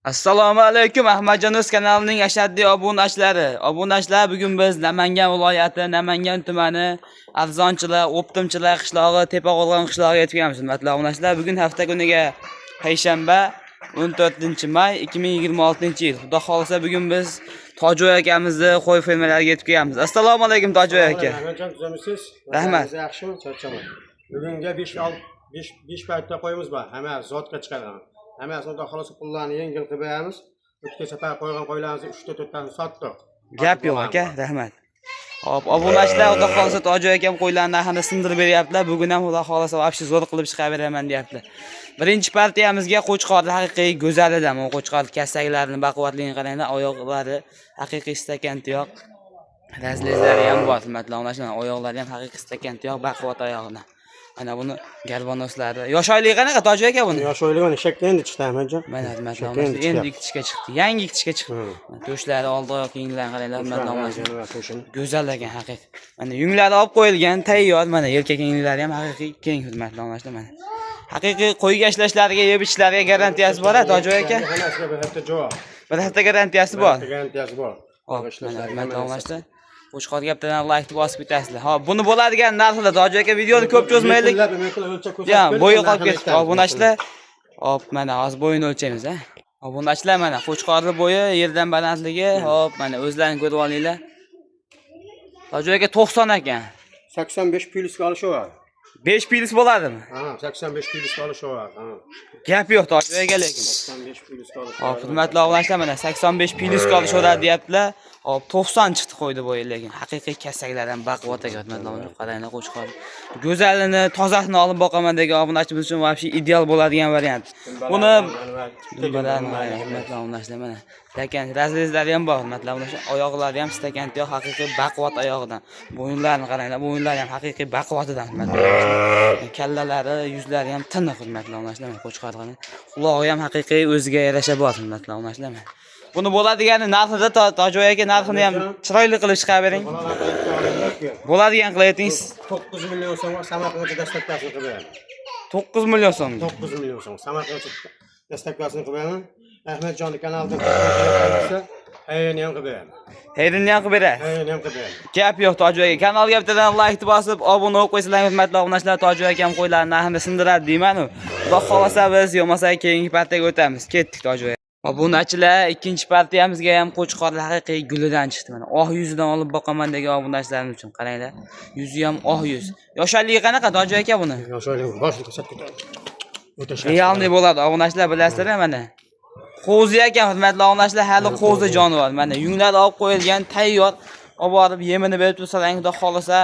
Assalomu alaykum, Ahmadjon o'z kanalining ashaddiy obunachilari. Obunachilar, bugun biz Namangan viloyati, Namangan tumani Arzonchilar, O'ptimchilar qishlog'i, Tepaqo'rg'on qishlog'iga yetib kelganmiz. Hurmatli obunachilar, bugun hafta kuniga payshanba, 14-may 2026-yil. Xudo xohlasa, bugun biz Tojoy akamizni qo'y fermalariga yetib kelganmiz. Assalomu alaykum, Tojoy aka. Ahmadjon, tuzukmisiz? Rahmat. Vaziyat yaxshimi? Charchamang. Bugunga 5 5 5 paytda qo'yimiz bor. Hamma zotga chiqargan. Hammasini, Xudo xohlasa, pullarni yengil qilib beramiz. O'tgan safar qo'ygan qo'ylarimizni 3 ta 4 tasini sotdik. Gap yo'q aka, rahmat. Hop, obunachilar, Xudo xohlasa, Tojoy akam qo'ylarni narxini sindirib beryaptilar. Bugun ham, Xudo xohlasa, вообще zo'r qilib chiqarib beraman deyaptilar. Birinchi partiyamizga qo'chqor, haqiqiy go'zalidan. Bu qo'chqor kasaklarini baquvvatligini qaranglar, oyoqlari haqiqiy stakan tuyoq. Разрез lari ham bor, hurmatli obunachilar, oyoqlari ham haqiqiy stakan tuyoq, baquvvat oyog'idan. Mana buni горбонос lari. Yosh oyligi qanaqa, Tojoy aka, buni? Yosh o'ylagan eshakka endi chiqdi, Ahmadjon. Mana, hurmatli Eshakka obunachilar, endi chiqyapti. ikkitishga chiqdi. Yangi ikkitishga chiqdi. To'shlari, oldi oyoq kiyimlarini qaranglar, hurmatli obunachilar. To'shini. Go'zal ekan haqiqiy. Mana yunglari olib qo'yilgan, tayyor. Mana yelka kengliklari ham haqiqiy keng, hurmatli obunachilar, mana. Haqiqiy qo'yga ishlashlariga, yeb ichishlariga garantiyasi bor, a, Tojoy aka? Hammasiga bir hafta javob. Bir hafta garantiyasi bor. Garantiyasi bor. Hop, mana, hurmatli obunachilar. Qo'chqor gapdan like bosib ketasizlar. Hop, buni bo'ladigan narxida, Tojoy aka, videoni ko'p cho'zmaylik. O'lchab ko'rsatib Ya, berdik, bo'yi qolib narxini ketdi. aytamiz. Obunachilar. Hop, mana hozir bo'yini o'lchaymiz, a. Obunachilar, mana qo'chqorni bo'yi, yerdan balandligi, hop, mana o'zlaring ko'rib olinglar. Tojoy aka, 90 ekan. 85 plyusga olishaveradi. 5 plyus bo'ladimi? Ha, 85 plyusga olishaveradi. Ha. Gap yo'q, Tojoy aka, lekin. 85 plyusga olishaveradi. Hop, hurmatli obunachilar, mana 85 plyusga olishaveradi deyaptilar. Hop, 90 chiqdi qo'ydi bo'yi, lekin haqiqiy kasaklardan baquvvat ekan, hurmatli obunachilar. Qaranglar, qo'chqor. Go'zalini, tozasini olib boqaman degan obunachimiz uchun вообще ideal bo'ladigan variant. Buni dumbalarni qarang, hurmatli obunachilar, mana. Stakan разрез lari ham bor, hurmatli obunachilar. Oyoqlari ham stakan tuyoq, haqiqiy baquvvat oyog'idan. Bo'yinlarini qaranglar, bo'yinlari ham haqiqiy baquvvatidan, hurmatli obunachilar. Kallalari, yuzlari ham tiniq, hurmatli obunachilar. Mana qo'chqor qarang. Qulog'i ham haqiqiy o'ziga yarasha bor, hurmatli obunachilar. Mana. Buni bo'ladigani narxida, Tojoy aka, narxini ham chiroyli qilib chiqarib bering. Bo'ladigan qilib ayting. 9 million so'm Samarqandga доставка sini qilib beraman. 9 million so'm. 9 million so'm Samarqandga доставка sini qilib beraman. Ahmadjonni kanalidan desa, hayini ham qilib beraman. Hayrini ham qilib berasiz. Hayini ham qilib beraman. Gap yo'q, Tojoy aka. Kanalga bittadan like bosib, obuna bo'lib qo'ysanglar, hurmatli obunachilar, Tojoy akam qo'ylarni narxini sindiradi deyman-u. Xudo xohlasa, biz yo'masa keyingi partiyaga o'tamiz. Ketdik, Tojoy. Obunachilar, ikkinchi partiyamizga ham qo'chqor haqiqiy gulidan chiqdi mana. Oq yuzidan olib boqaman degan obunachilarimiz uchun qaranglar. Yuzi ham oq yuz. Yosharligi qanaqa, Tojoy aka, buni? Yoshlar boshini ko'rsatib ketadi. O'ta shaxs. Реальный bo'ladi, obunachilar, bilasizlar, mana. Qo'zi ekan, hurmatli obunachilar, hali qo'zi jonivor. Mana yunglari olib qo'yilgan, tayyor. Olib borib yemini berib tursalar, Xudo xohlasa,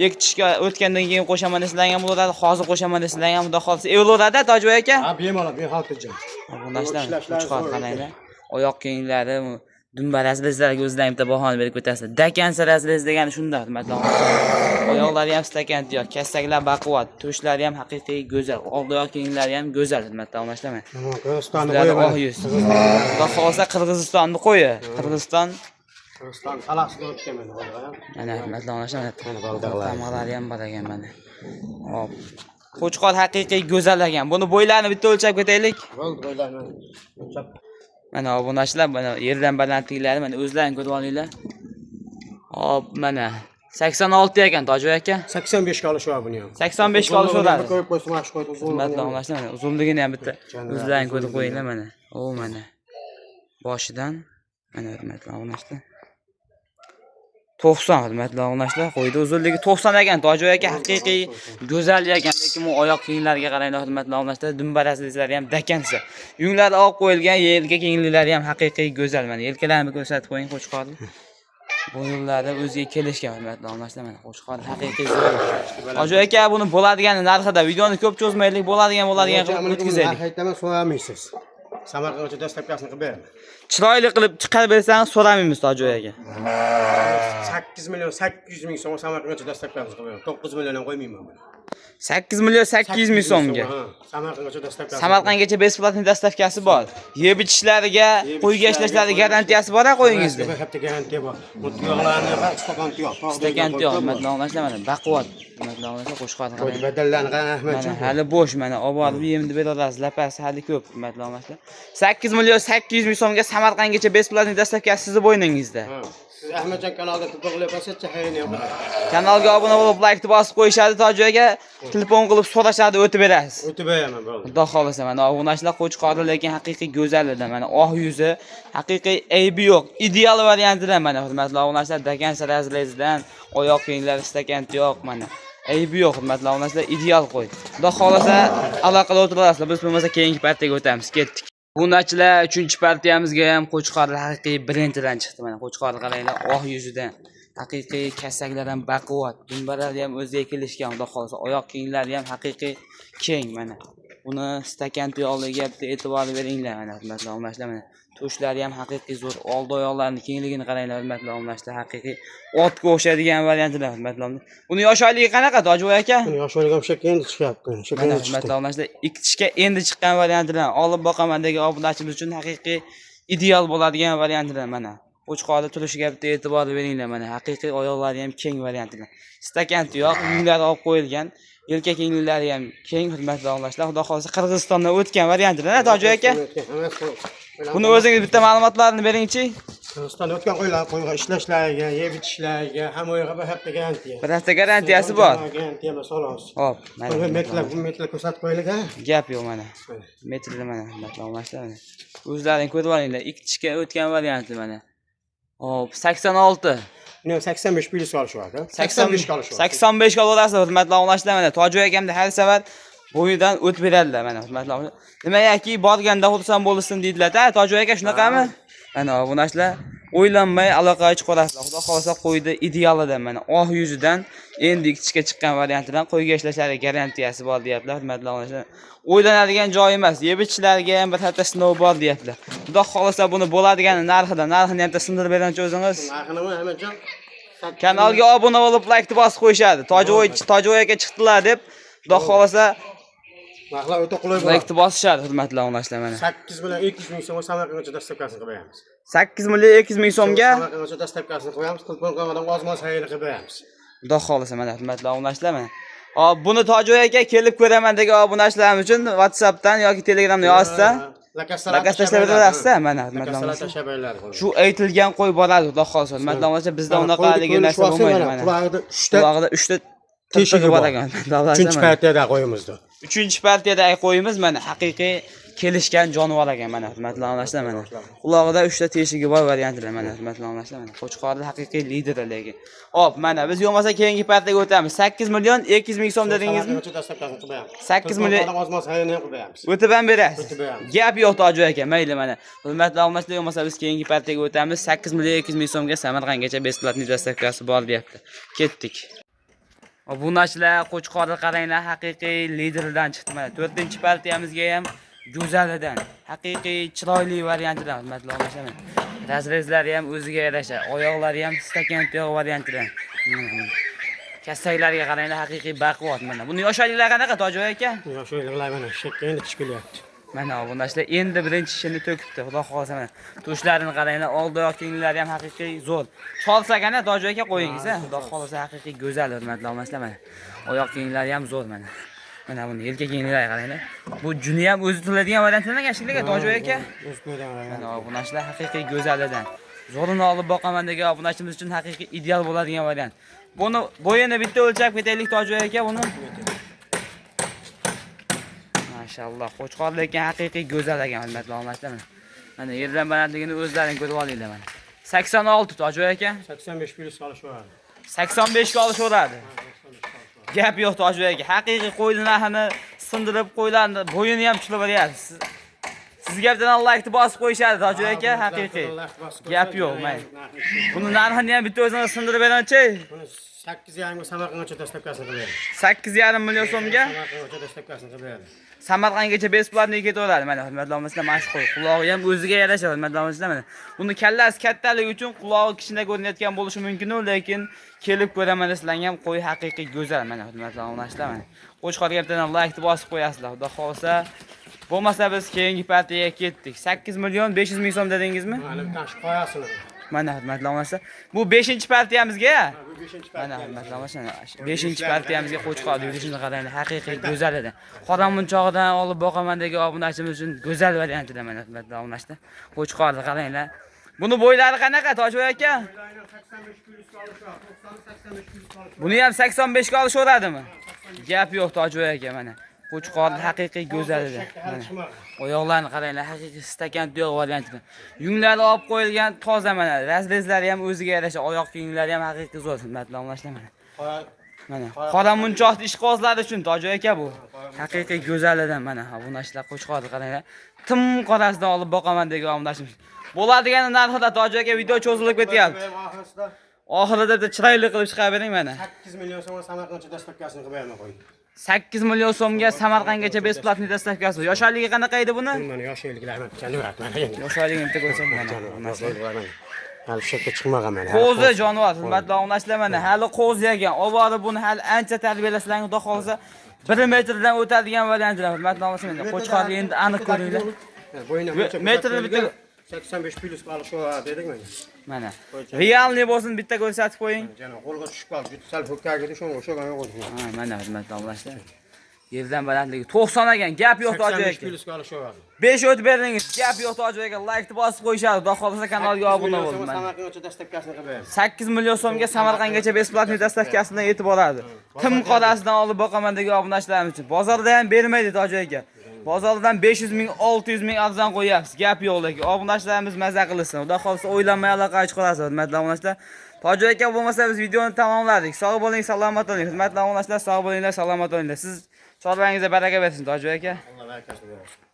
ekitishga o'tgandan keyin qo'shaman desalar ham bo'ladi, hozir qo'shaman desalar ham, Xudo xohlasa, evlaveradi, Tojoy aka. Ha, bemalol, bexavotirjon. Obunachilar, Ishlashlar qo'chqor zo'r. qaranglar. Oyoq kiyimlari, dumbarasi, bizlarga o'zlaring bitta bahoni berib ketasizlar. Dakansa разрез degani shunda, hurmatli obunachilar. Oyoqlari ham stakan tuyoq, kassaklar baquvvat, to'shlari ham haqiqiy go'zal, oldi oyoq kiyimlari ham go'zal, hurmatli obunachilar. Mana. Tamom, Qirg'izistonni Yuzlari qo'yi. oq yuz. Xudo xohlasa, Qirg'izistonni qo'yi. Qirg'iziston. Qirg'iziston qalasidan o'tgan mana qo'yi. Mana, hurmatli obunachilar, mana Mana baldaqlari. Tamg'alari ham bor ekan mana. Hop. Qo'chqor haqiqiy go'zal ekan. Buni bo'ylarini bitta o'lchab ketaylik. Bo'ldi, qo'ylarni o'lchab. Mana, obunachilar, mana yerdan balandliklari, mana o'zlaring ko'rib olinglar. Hop, mana 86 ekan, Tojoy aka. 85 ga olishaveradi buni ham. 85 ga olishaveradi. Qo'yib qo'ysa, mana shu qo'ydi uzunligini. Hurmatli obunachilar, mana uzunligini ham bitta Janrab, o'zlaring ko'rib uzunligini. qo'yinglar mana. O, mana. Boshidan mana, hurmatli obunachilar. 90, hurmatli obunachilar, qo'ydi uzunligi 90 ekan, Tojoy aka, haqiqiy go'zal ekan, lekin bu oyoq kiyimlariga qaranglar, hurmatli obunachilar, dumbarasizlari ham dakansa. Yunglari olib qo'yilgan, yelka kengliklari ham haqiqiy go'zal mana. Yelkalarini ko'rsatib qo'ying qo'chqorni. Bo'yinlari o'ziga kelishgan, hurmatli obunachilar, mana qo'chqor haqiqiy zo'r. Tojoy aka, buni bo'ladigan narxida, videoni ko'p cho'zmaylik, bo'ladigan qilib o'tkazaylik. Narx aytaman, so'ramaysiz. Samarqandgacha доставка sini qilib beraman. Chiroyli qilib chiqarib bersangiz, so'ramaymiz, Tojoy aka. 8 million 800 ming so'm Samarqandgacha доставка sini qilib beraman. 9 million ham qo'ymayman buni. 8 million 800 ming so'mga. Ha, Samarqandgacha доставка si. Samarqandgacha бесплатный доставка si bor. Yeb ichishlariga, qo'yga ishlashlariga garantiyasi bor a qo'yingizda. Bir hafta garantiya bor. Bu tuyoqlarni bor, stakan tuyoq. Stakan tuyoq, hurmatli obunachilar, mana baquvvat. Hurmatli obunachilar, qo'shqorni Qo'y qarang. badallarni qarang Mana Ahmadjon. hali bo'sh, mana olib borib yemni berasiz, lapasi hali ko'p, hurmatli obunachilar. 8 million 800 ming so'mga Samarqandgacha бесплатный доставка si sizni bo'yningizda. Ha, siz Ahmadjon kanalida telefon qilyapsiz, xayrini yo'q. Kanalga obuna bo'lib, like bosib qo'yishadi, Tojiboy aka telefon qilib so'rashadi, o'tib berasiz. O'tib beraman bo'ldi. Xudo xohlasa mana obunachilar, qo'chqorli, lekin haqiqiy go'zalidan, mana oq yuzi, haqiqiy aybi yo'q, ideal variantidan mana, hurmatli obunachilar, dakan sarazlidan, oyoq kiyimlari stakan tuyoq, mana aybi yo'q, hurmatli obunachilar, ideal qo'y. Xudo xohlasa aloqada o'tirasizlar. Biz bo'lmasa keyingi partiyaga o'tamiz. Ketdik. Obunachilar, 3-partiyamizga ham qo'chqorli haqiqiy birinchidan chiqdi mana. Qo'chqorni qaranglar, oq yuzidan. Haqiqiy kasaklardan baquvvat, dumbalari ham o'ziga kelishgan, xudo xohlasa oyoq kiyimlari ham haqiqiy keng mana. Buni stakan tuyoqligiga bitta e'tibor beringlar mana, hurmatli obunachilar, mana. To'shlari ham haqiqiy zo'r, oldi oyoqlarini kengligini qaranglar, hurmatli obunachilar, haqiqiy otga o'xshaydigan variantlar, hurmatli obunachilar. Buni yosh oyligi qanaqa, Tojiboy aka? Yosh o'ylagan shekka endi chiqyapti. Shekka Mana endi chiqdi. hurmatli obunachilar, ikki tishga endi chiqqan variantidan olib boqaman degan obunachimiz uchun haqiqiy ideal bo'ladigan variantidan mana. Qo'chqorni turishiga bitta e'tibor beringlar mana, haqiqiy oyoqlari ham keng variantidan. Stakan tuyoq, yunglari olib qo'yilgan, yelka kengliklari ham keng, hurmatli obunachilar. Xudo xohlasa Qirg'izistondan o'tgan variantidan, Tojiboy aka. Buni o'zingiz bitta ma'lumotlarni beringchi. Qirg'izistonda o'tgan qo'ylar qo'yga ishlashlariga, yeb ichishlariga, hamma o'yga bir hafta garantiya. Bir hafta garantiyasi bor. Garantiya emas, xolos. Hop, mana. Bu metlar, bu metlar ko'rsatib qo'yaylik ha. Gap yo'q mana. Metrli mana, hurmatli obunachilar, mana. O'zlaring ko'rib olinglar, ikki tishga o'tgan varianti mana. Hop, 86. Buni ham 85 plyus olishyapti. 85 ga olishyapti. 85 ga olaverasiz, hurmatli obunachilar, mana. Tojiboy akamda har safar bo'yidan o'tib beradilar mana, hurmatli obunachilar. Nimayaki borganda xursand bo'lsin deydilar-da, Tojiboy aka shunaqami? Mana obunachilar, o'ylanmay aloqaga chiqarasizlar. Xudo xohlasa qo'ydi idealidan mana, oq yuzidan endi ikki tishga chiqqan variantidan qo'yga ishlashlari garantiyasi bor deyaptilar, hurmatli obunachilar. O'ylanadigan joyi emas, yeb ichishlariga ham bir hafta sinov bor deyaptilar. Xudo xohlasa buni bo'ladigan narxida, narxini ham sindirib bergancha o'zingiz. Narxini Ahmadjon Kanalga obuna bo'lib, like bosib qo'yishadi. Tojiboy aka chiqdilar deb, xudo xohlasa Narxlar o'ta qulay bo'ladi. like bosishadi, hurmatli obunachilar mana. 8 million 200 ming so'mga Samarqandgacha доставка sini qilib beramiz. 8 million 200 ming so'mga Samarqandgacha доставка sini qo'yamiz, telefon qilmadan ozmon sayli qilib beramiz. Xudo xohlasa mana, hurmatli obunachilar mana. Hop, buni Tojiboy aka kelib ko'raman degan obunachilarimiz uchun WhatsAppdan yoki Telegramdan yozsa, Lakas lakas tashlab berasiz mana, hurmatli Lakasalar obunachilar. tashlab beriladi. Shu aytilgan qo'y boradi, xudo xohlasa. Hurmatli obunachilar, bizda unaqa haligi narsa bo'lmaydi mana. Qulog'ida 3 ta Qulog'ida 3 ta teshigi tirtig'i bor bor. ekan. Hurmatli obunachilar, 3 mana. partiyada qo'yimizda. 3-partiyadagi qo'yimiz mana, haqiqiy kelishgan jonivor ekan mana, hurmatli obunachilar mana. Qulog'ida 3 ta teshigi bor variantlar mana, hurmatli obunachilar mana. Qo'chqorli haqiqiy lideri lekin. Hop, mana biz bo'lmasa keyingi partiyaga o'tamiz. 8 million 200 ming so'm dedingizmi? Samarqandgacha доставка sini qilib beramiz. 8 million- ozmon sayini ham qilib beramiz. O'tib ham berasiz. O'tib beramiz. Gap yo'q Tojiboy aka, mayli mana. Hurmatli obunachilar, bo'lmasa biz keyingi partiyaga o'tamiz. 8 million 200 ming so'mga Samarqandgacha бесплатный доставка si bor deyapti. Ketdik. Obunachilar, qo'chqorni qaranglar, haqiqiy liderdan chiqdi mana. 4-partiyamizga ham go'zalidan, haqiqiy chiroyli variantidan, hurmatli obunachilar mana. Разрез lari ham o'ziga yarasha, oyoqlari ham stakan tuyoq variantidan. Kassaklariga qaranglar, haqiqiy baquvvat mana. Buni yosh oyliklari qanaqa Tojiboy aka? Yosh o'yliqlar mana shekka endi tish kelyapti. Mana obunachilar, endi birinchi tishini to'kibdi. Xudo xohlasa mana. To'shlarini qaranglar, oldi oyoq kenglari ham haqiqiy zo'r. Cholsa qana Tojiboy aka qo'yingiz, ha. Xudo xohlasa haqiqiy go'zal, hurmatli obunachilar mana. Oyoq kenglari ham zo'r mana. Mana buni yelka kenglari qaranglar. Bu juni ham o'zi tiladigan variantdan ekan, shekilli Tojiboy aka. O'z ko'rgan. Mana obunachilar, haqiqiy go'zalidan. Zo'rini olib boqaman degan obunachimiz uchun haqiqiy ideal bo'ladigan variant. Buni bo'yini bitta o'lchab ketaylik Tojiboy aka buni. Mashalloh, qo'chqor lekin haqiqiy go'zal ekan, hurmatli obunachilar mana. Mana yerdan balandligini o'zlaring ko'rib olinglar mana. 86 Tojiboy aka. 85 plyus olishyapti. 85 ga olishaveradi. Gap yo'q Tojiboy aka. Haqiqiy qo'yni narxini sindirib, qo'ylarni bo'yini ham tushirib beryapsiz. Sizga bittadan like bosib qo'yishadi Tojibek aka, haqiqiy. Gap yo'q, mayli. Buni narxini ham bitta o'zini sindirib berachi. Buni 8,5 ga Samarqandgacha dostavkasini qilib beradi. 8,5 million so'mga Samarqandgacha dostavkasini qilib beradi. Samarqandgacha bесплатный ketaveradi. Mana hurmatli obunachilar, mana shu qo'y. Qulog'i ham o'ziga yarasha hurmatli obunachilar mana. Buni kallasi kattaligi uchun qulog'i kichkina ko'rinayotgan bo'lishi mumkin, lekin kelib ko'raman desanglar ham qo'y haqiqiy go'zal. Mana hurmatli obunachilar mana. Qo'chqorga bittadan like bosib qo'yasizlar. Xudo xohlasa. Bo'lmasa biz keyingi partiyaga ketdik. 8 million 500 ming so'm dedingizmi? Mana bitta shu qo'yasini. Mana hurmatli obunachilar, bu 5-partiyamizga. Bu 5 Mana partiya. hurmatli obunachilar, 5-partiyamizga qo'chqor yurishini qaranglar, haqiqiy go'zal edi. Qoramunchoqdan olib boqaman degan obunachimiz uchun go'zal variantida mana hurmatli obunachilar. Qo'chqorni qaranglar. Buni bo'ylari qanaqa Tojboy aka? 85 plyus olish, 90 85 plyus olish. Buni ham 85 ga olishaveradimi? Gap yo'q Tojboy aka mana. Qo'chqorni haqiqiy go'zal edi. Mana. Oyoqlarini qaranglar, haqiqiy stakan tuyoq variantida. Yunglari olib qo'yilgan toza mana. Razrezlari ham o'ziga yarasha, oyoq kiyimlari ham haqiqiy zo'r hurmatli obunachilar mana. Mana qoramunchoq ishqibozlari uchun Tojboy aka bu. Haqiqiy go'zalidan mana obunachilar qo'chqorni qaranglar. Tim qorasidan olib boqaman degan obunachimiz. Bo'ladigan narxida Tojboy aka video cho'zilib ketyapti. Oxirida Oxirida bitta chiroyli qilib chiqarib bering mana. 8 million so'mga Samarqandgacha dostavkasini qilib beraman qo'y. 8 million so'mga Samarqandgacha bесплатный dostavkasi. Yosharligi qanaqa edi buni? Mana yosh elliklar mana mana endi. Yosharligini bitta ko'rsat mana. Hali shu yerga chiqmagan mana. Qo'zi jonivor, hurmatli obunachilar mana hali qo'zi ekan. Oborib buni hali ancha tarbiyalasanglar, xudo xohlasa 1 metrdan o'tadigan variantlar, hurmatli obunachilar mana. Qo'chqorni endi aniq ko'ringlar. Bo'yni Metrni bitta 85 plyus olish dedik mana. Mana. Realniy bo'lsin bitta ko'rsatib qo'ying. Jana qo'lga tushib qoldi, juda sal ho'kka kirdi, shunga o'xshagan yo'q edi. Ha, mana hurmatli obunachilar. Yerdan balandligi 90 ekan. Gap yo'q Tojibek 85 aka. plyus olish. 5 o't berdingiz. Gap yo'q Tojibek aka. Like bosib qo'yishadi. Xudo xohlasa kanalga obuna bo'ling. Mana. Samarqandgacha dostavkasini qilib beramiz. 8 million so'mga Samarqandgacha bесплатный dostavkasi bilan yetib boradi. Tim qorasidan olib boqaman degan obunachilarimiz uchun. Bozorda ham bermaydi Tojibek aka. Bozordan 500 ming, 600 ming arzon qo'yapsiz. Gap yo'q lekin obunachilarimiz maza qilsin. Xudo xohlasa o'ylanmay aloqa chiqarasiz, hurmatli obunachilar. Tojibek aka bo'lmasa biz videoni tamomladik. Sog' bo'ling, salomat bo'ling. Hurmatli obunachilar, sog' bo'linglar, salomat bo'linglar. Siz chorvangizga baraka bersin Tojibek aka. Alloh barakasini bersin.